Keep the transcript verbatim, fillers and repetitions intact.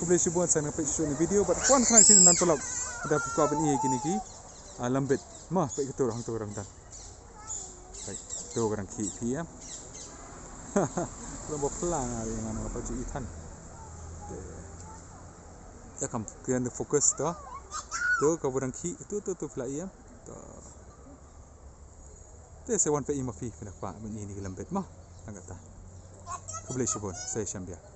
Khublei shibun sa nang peit shuh ïa ine i video bad kwah kane shisien nan paralok. Lada phi kwah ban ïohi ïa kine ki, ah, lambit. Mo, peit kato hangto ka dang don. Peit, to ka dang khih phi ïa. Long ba pla nga ïa nga nga pat ju i than. Te. Ïa kam kren focus to. To kaba dang khih, to to phi la ïa. To. Te sa wan peit ïa ma phi phin kwah ban ïohi ïa ine i lambit mo. Tang kata. Khublei shibun, sa ïashem biang.